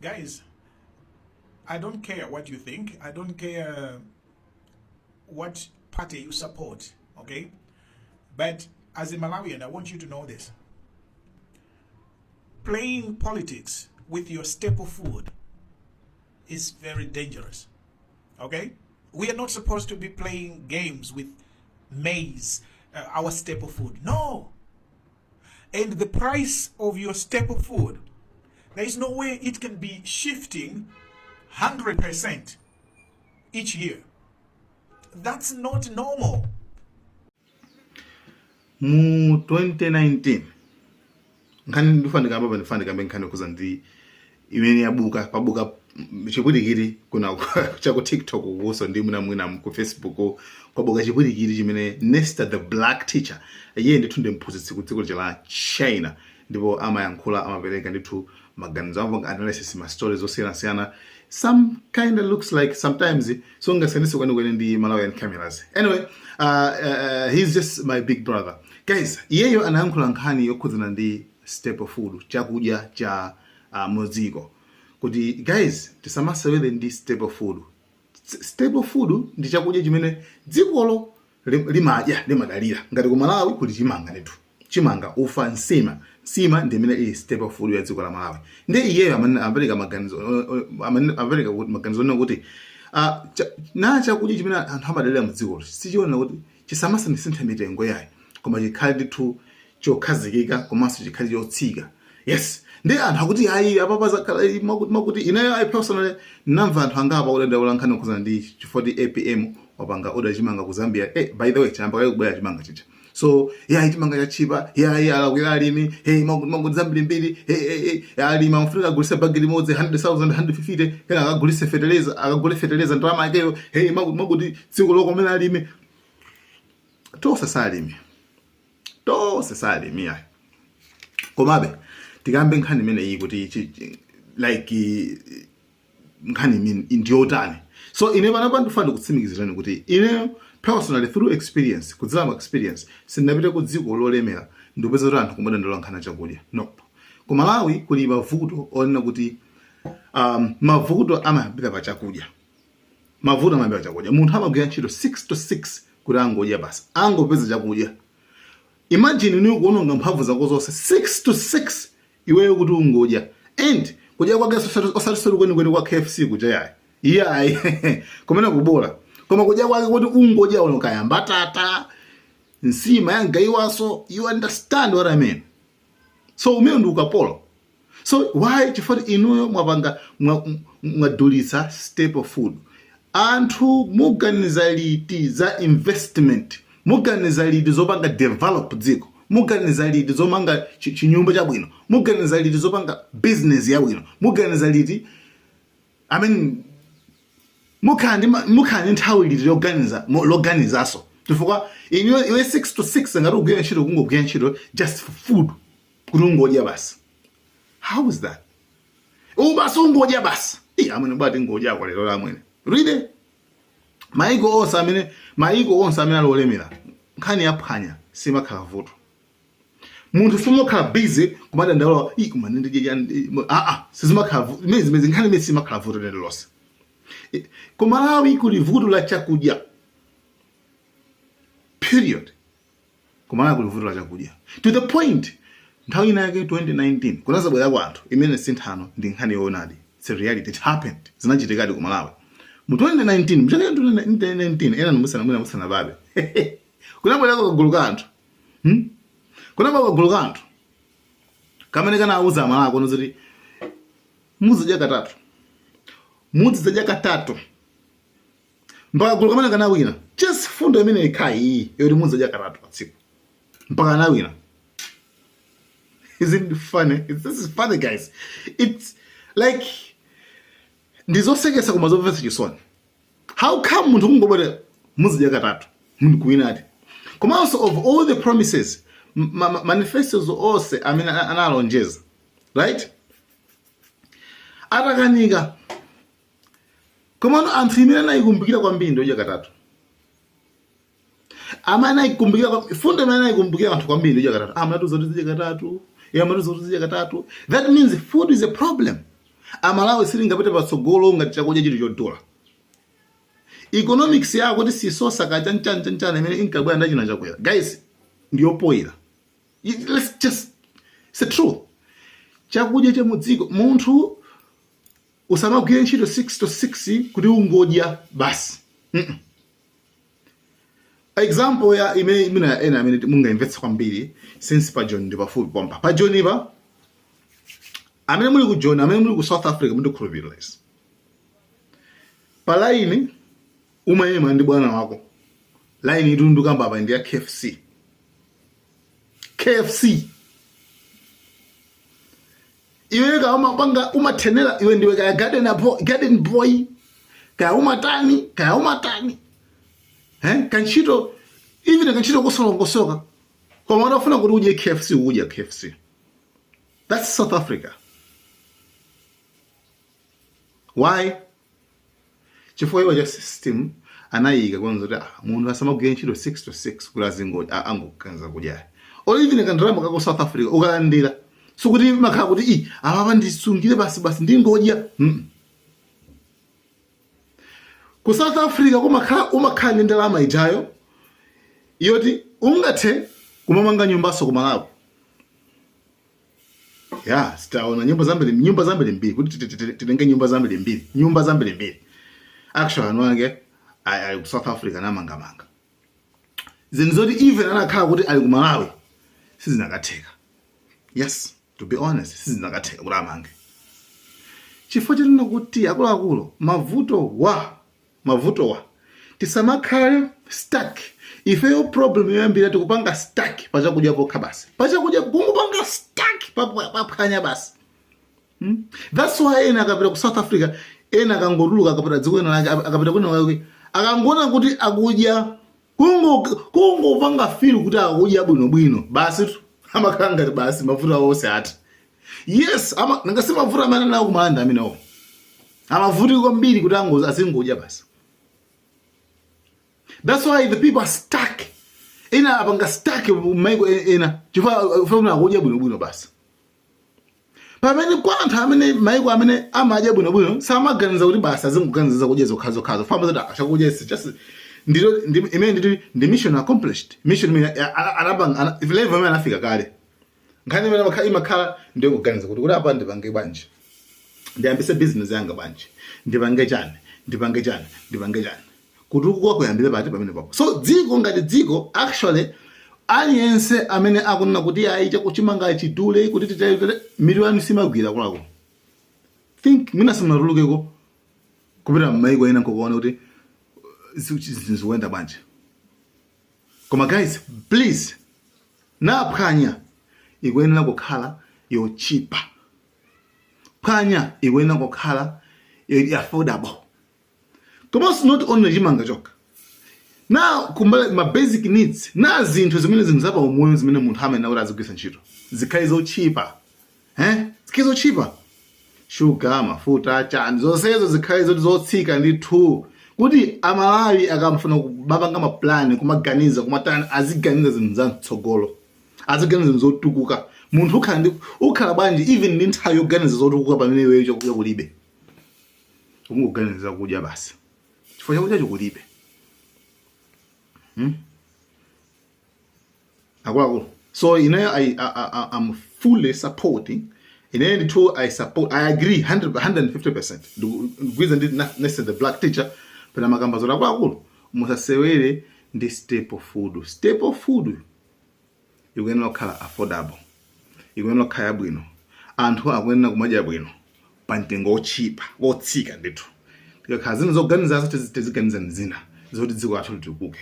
Guys, I don't care what you think. I don't care what party you support, okay? But as a Malawian, I want you to know this. Playing politics with your staple food is very dangerous, okay? We are not supposed to be playing games with maize, our staple food. No. And the price of your staple food, there is no way it can be shifting 100% each year. That's not normal. Mu 2019, nkhani ndifuna apa, ndifuna ndikambe nkhani yokhudza ndi imene yabuka, pabuka chipwirikiti kuna cha ku TikTok kuso ndi mwina ku Facebook. Kwabuka chipwirikiti chimene Nesta the Black Teacher, iye ndithu ndi mphunzitsi ku dziko la China, ndipo amayankhula, amapereka ndithu maganizo, amapanga analysis ma stories osiyanasiyana. Some kind of looks like sometimes sungasiyanise kwenikweni ndi Malawian Cameras. Anyway, he's just my big brother, guys. Iyeyo anayankhula nkhani yokhudzana ndi staple food, chakudya cha mudziko, kuti guys, tisamasewere ndi staple food. Staple food ndi chakudya chimene dzikolo limadya, limadalira. Ngati ku Malawi kuli chimanga ndithu, chimanga, ufa, nsima. Nsima ndi imene ili staple food ya dziko la Malawi. Ndi iyeyo amene amapereka maganizo, amene amapereka maganizo onena kuti na chakudya chimene anthu amadalira mudzikolo sichiona kuti chisamasinthe mitengo yayi, koma chikhale ndithu chokhazikika komanso chikhale chotsika. Yes, ndi anthu akuti ayi, apapa zakhala makuti makuti. Ineyo, I personally namva anthu angapo akudandaula nkhani yokhuzana ndi chifukwa APM wapanga order chimanga ku Zambia. By the way, chayamba kale kubwera chimanga chicha. So yayi, chimanga chachipa, yayi, alakwira alimi. Hey, makuti makuti zambirimbiri. Hey, hey, hey, alimi amafunika agulise bagi limodzi 100,000, 150, kena akagulise feteleza, akagule feteleza ndalama yakeyo. Hey, makuti makuti, dziko lokomera alimi. Tonse salimi, tonse salimi yayi. Komabe tikambe nkhani imeneyi kuti like nkhani imene ndiyotani. So ine panapa ndifuna ndikutsimikizirani kuti ine personally, through experience, kudzera ma experience, sindinapite ku dziko lolemera ndikupeza kuti anthu kumadandaula nkhani ya chakudya. Nope. Ku Malawi kuli mavuto onena kuti mavuto amayambira pa chakudya. Mavuto amayambira pa chakudya. Munthu amagwira ntchito 6 to 6 kuti angodya basi, angopeza chakudya. Imagine ni kuononga mphamvu zako zonse 6 to 6 iweyo kuti ungodya, and kudya kwake osati kwenikweni kwa KFC kuja, yayi, iyayi, kumene kubola, koma kudya kwake kuti ungodya uno kaya mbatata, nsima yangaiwaso. You understand what I mean? So umene ndi ukapolo. So why? Chifukwa inuyo mwapanga mwadulitsa staple food. Anthu muganiza liti za investment? Muganiza liti zopanga develop dziko? Muganiza liti zomanga chinyumba chabwino? Muganiza liti zopanga business yabwino? Muganiza liti? I mean, mukhala ndi nthawi liti yoganiza loganizaso? Chifukwa inuyo, iwe 6 to 6 ngati ugwira ntchito, kungogwira ntchito just for food, kuti ungodya basi. How is that? Basi ungodya basi. Iye amwene, bwati ngodya kwa lero amwene. Really, maiko onse amene ali olemera, nkhani yaphwanya simakhala vuto. Munthu simakhala busy kumadandaula, "Ii, koma ndidye." Ah, sizimakhala imene nkhani imene simakhala vuto lero lonse. Ku Malawi kuli vuto la chakudya, period. Ku Malawi kuli vuto la chakudya to the point nthawi ina yake 2019 kunazabwerako anthu imene sinthano ndi nkhani yoonadi. It's a reality, it happened, zinachitikadi ku Malawi mu 2019, mchaka cha 2019. Ena musana mwina musana babe, kunabwerako kagulu ka anthu, Kunabwera kagulu ka anthu kamene kanauza Amalawi kuno kuti muzidya katatu, muzidzadya katatu. Mpaka gulu kamene kanawina, just fundo imene ikhayi iyi yoti muzidya katatu pa tsiku, mpaka anawina. Isn't it funny? This is funny, guys. It's like ndizosekesa koma zomvetsa chisoni. How come munthu kungobwera, muzidya katatu, munthu kuwina ati? Komanso of all the promises, manifestos onse amene analonjeza, right, atakanika, komano anthu imene anayikumbukira kwambiri ndiyodya katatu. Amene anayikumbukira fundo imene anayikumbukira anthu kwambiri ndiyodya katatu. Amatiuza kuti zidya katatu, iye amatiuza kuti zidya katatu. That means food is a problem. Amalawi sitingapite patsogolo ngati chakudya chili chodula. Economics yako kuti sisosa ka chanchan imene inkabwera ndi achina Chakwera, guys, ndiyopoyera. Let's just, it's the truth. Chakudya cha mudziko, munthu usamagwire ntchito 6 to 6 kuti ungodya basi. Example ya imene ena amene mungaimvetsa kwambiri, since pa Joni ndi pafupi pompa, pa Joni pa, amene muli ku Joni, amene muli ku South Africa, mundikhulupirira izi. Pa line umayima ndi bwana wako, line itu ndikamba apa ndi ya KFC. KFC iwe ka umapanga, umathenera iwe, ndiwe kaya garden boy, kaya umatani, kaya umatani, kantchito, even kantchito kosalongosoka, koma unafuna kuti udye KFC, udya KFC. That's South Africa. Why? Chifukwa iwo cha system anayika kwanza kuti munthu asamagwire ntchito 6 to 6 kuti azingo angoganiza kudya. Or even kandalama kako South Africa ukalandira, sikuti makhala kuti i apapa ndisungire basi basi ndingodya. Ku South Africa kumakhala, umakhala ndi ndalama ijayo yoti ungathe kumamanga nyumbaso ku Malawi. Ya, sitaona nyumba zambiri, nyumba zambiri mbiri kuti titenge nyumba zambiri mbiri, nyumba zambiri mbiri. Actually, anu ake ali ku South Africa namangamanga zinthu zoti even anakhala kuti ali ku Malawi sizinakatheka. Yes, to be honest, sizinakatheka kuti amange, chifukwa chinena kuti akuluakulu, mavuto wa tisamakhale stuck. Ifeyo problem yoyambira tikupanga stuck pachakudya pokha basi, pachakudya kungopanga stuck, paphwanya basi. That's why ena akapita ku South Africa, ena akangotuluka, akapita dziko ena lake, akapita kwina kwake, akangoona kuti akudya, kungopanga feel kuti akudya bwinobwino basi tu, amakhala ngati basi mavuto awo onse ati. Yes, ama nangasi mavuto amene anawo kumanda amenewo amavutika kwambiri kuti ango azingodya basi. That's why the people are stuck. Ena apanga stuck maiko ena chifukwa funa akudya bwinobwino basi, pamene kwa anthu amene maiko amene amadya bwinobwino samaganiza kuti basi azingoganiza zakudya zokhazokhazo. Fama zoti chakudya is just ndilo imene nditi ndi mission accomplished, mission imene anapanga level imene anafika kale. Nkhani imene imakhala ndiyo kuganiza kuti apa ndipange bwanji, ndiyambise business yanga bwanji, ndipange chani, ndipange chani, ndipange chani, kuti ukuwa kuyambire pati pamene papo. So dziko ngati dziko, actually, aliyense amene akunena kuti ayi, chakuchimanga chidule kuti titatere, mitu yanu simagwira kulako. Think mwina simunatulukeko kupita m'maiko ena nkukuona kuti zinthu zikuyenda bwanji. Koma guys, please, naphwanya ikuyenera kukhala yochipa, phwanya ikuyenera kukhala affordable. Komanso not only chimanga chokha, na kumbali ma basic needs na zinthu zimene zinthu zapa umoyo zimene munthu amene kuti azigwiritsa ntchito zikhale zochipa, zikhale zochipa. Shuga, mafuta, chani, zonsezo zikhale zoti zotsika ndithu, kuti Amalawi akamafuna kumapanga mapulani, kumaganiza, kumatani, aziganiza zinthu za mtsogolo, aziganiza zinthu zotukuka. Munthu ukhala ndi ukhala bwanji even ndi nthawi yoganiza zotukuka pamene iweyo chakudya kulibe, ungoganiza kudya basi chifukwa chakudya chikulibe? Akuluakulu, so ineyo I'm fully supporting. Ineyo ndithu I support, I agree 100, 150%. Ndikugwiza ndi Nese the Black Teacher pena makamba zoti akuluakulu, musasewere ndi staple food. Staple food ikuyenera kukhala affordable, ikuyenera kukhala yabwino, anthu akuyenera kumadya bwino pa mtengo wochipa, wotsika ndithu. Tikakhala zina zoganizazo, tiziganiza zina zoti dziko lathu litukuke.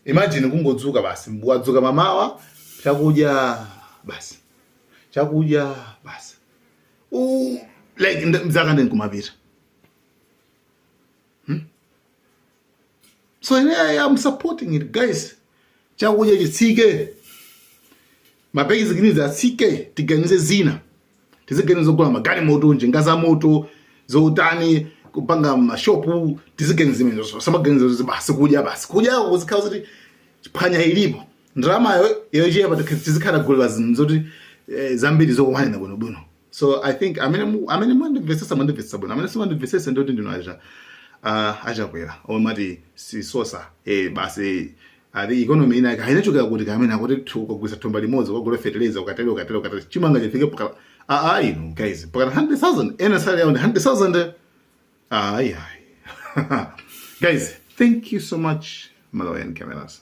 Imagine kungodzuka basi, wadzuka mamawa, chakudya basi, chakudya basi. Like mzaka ndi nkumapita. So ine I am supporting it, guys. Chakudya chitsike, ma basic needs atsike, tiganize zina, tiziganiza zogula magalimoto, njinga za moto, zotani, kupanga mashopu, tiziganiza zimenezo. Samaganiza kuti basi kudya, basi kudya kuzikhala kuti phwanya ilipo, ndalamayo yochepa, tizikhala gulira zinthu zoti zambiri zokwanira bwinobwino. So So I think amene amene mwandimvetsetsa, mwandimvetsetsa bwino. Amene simwandimvetsetsa, ndoti ndinu aja achakwera omati sisosa basi ati economy ina kainachokera kuti kamene akuti ukagwisa thumba limodzi, ukagula fertilizer, ukatele, ukatele, ukatele, chimanga chifike pakala. Inu guys, pakala 100,000, ena sali yawo ndi 100,000. Ayi, ayi. Guys, thank you so much. Malawian Cameras.